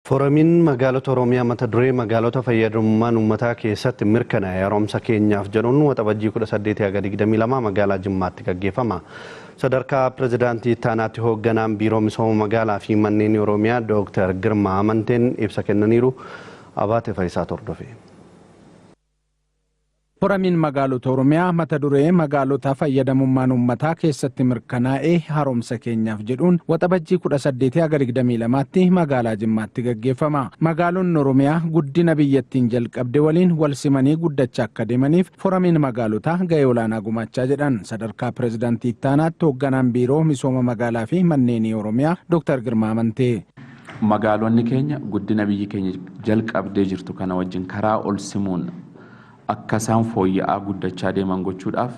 Foramiin magaalota Oromiyaa mata duree magaalota fayyadamummaan uummataa keessatti mirkanaa'e haaromsa keenyaaf jedhuun Waxabajjii 18 haga 22 magaalaa Jimmaatti gaggeeffama. Sadarkaa pirezidaantii ittaanaatti hoogganaan biiroo misooma magaalaa fi manneen Oromiyaa Dooktar Girmaa Amanteen ibsa kennaniiru. Abaate Fayisaa hordofe. Foramiin magaalota Oromiyaa mata duree magaalota fayyadamummaan uummataa keessatti mirkanaa'ee haaromsa keenyaaf jedhuun Waxabajjii 18 haga 22tti magaalaa Jimmaatti gaggeeffama. Magaalonni Oromiyaa guddina biyyattiin jalqabde waliin wal simanii guddachaa akka deemaniif foramiin magaalotaa gahee olaanaa gumaachaa jedhan sadarkaa pirezidaantii ittaanaatti hoogganaan biiroo misooma magaalaa fi manneenii Oromiyaa Dooktar Girmaa Amantee. Magaalonni keenya guddina biyyi keenya jalqabdee jirtu kana wajjin karaa ol simuun akka isaan fooyya'aa guddachaa deeman gochuudhaaf,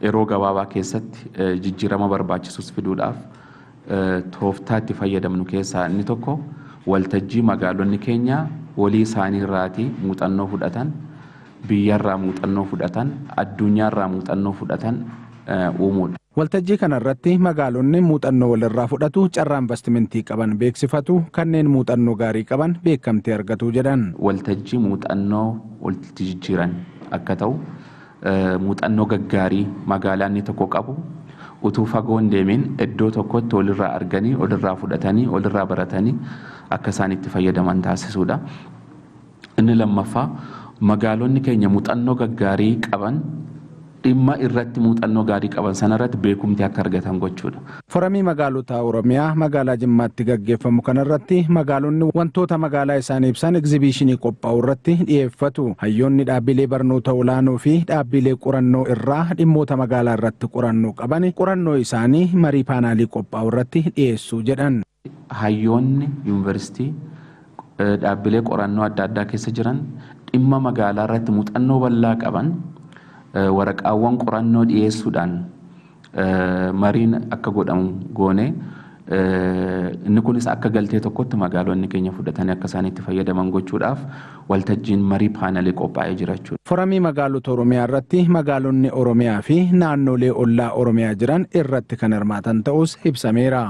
yeroo gabaabaa keessatti jijjiirama barbaachisus fiduudhaaf tooftaa itti fayyadamnu keessaa inni tokko waltajjii magaalonni keenya walii isaanii irraatii muuxannoo fudhatan, biyyarraa muuxannoo fudhatan, addunyaarraa muuxannoo fudhatan uumuudha. Waltajjii kanarratti magaalonni muuxannoo walirraa fudhatu, carraa investimentii qaban beeksifatu, kanneen muuxannoo gaarii qaban beekamtii argatu jedhan. Waltajjii muuxannoo walitti jijjiiran akka ta'u, muuxannoo gaggaarii magaalaan inni tokko qabu utuu fagoo hin deemin iddoo tokkotti walirraa arganii, walirraa fudhatanii, walirraa baratanii akka isaan itti fayyadaman taasisuudha. Inni lammaffaa, magaalonni keenya muuxannoo gaggaarii qaban dhimma irratti muuxannoo gaarii qaban sanarratti beekumtii akka argatan gochuudha. Foramii magaalota Oromiyaa magaalaa Jimmaatti gaggeeffamu kanarratti magaalonni wantoota magaalaa isaanii ibsan egzibiishinii qophaa'u irratti dhiyeeffatu. Hayyoonni dhaabbilee barnoota olaanoo fi dhaabbilee qorannoo irraa dhimmoota magaalaa irratti qorannoo qaban qorannoo isaanii marii paanaalii qophaa'u irratti dhiyeessu jedhan. Hayyoonni yuunivarsiitii, dhaabbilee qorannoo adda addaa keessa jiran, dhimma magaalaa irratti muuxannoo bal'aa qaban waraqaawwan qorannoo dhiyeessuudhaan mariin akka godhamu goone, inni kunis akka galtee tokkotti magaalonni keenya fudhatanii akka isaan itti fayyadaman gochuudhaaf waltajjiin marii paanelii qophaa'ee jira jechuudha. Foramii magaalota Oromiyaa irratti magaalonni Oromiyaa fi naannolee ollaa Oromiyaa jiran irratti kan hirmaatan ta'us ibsameera.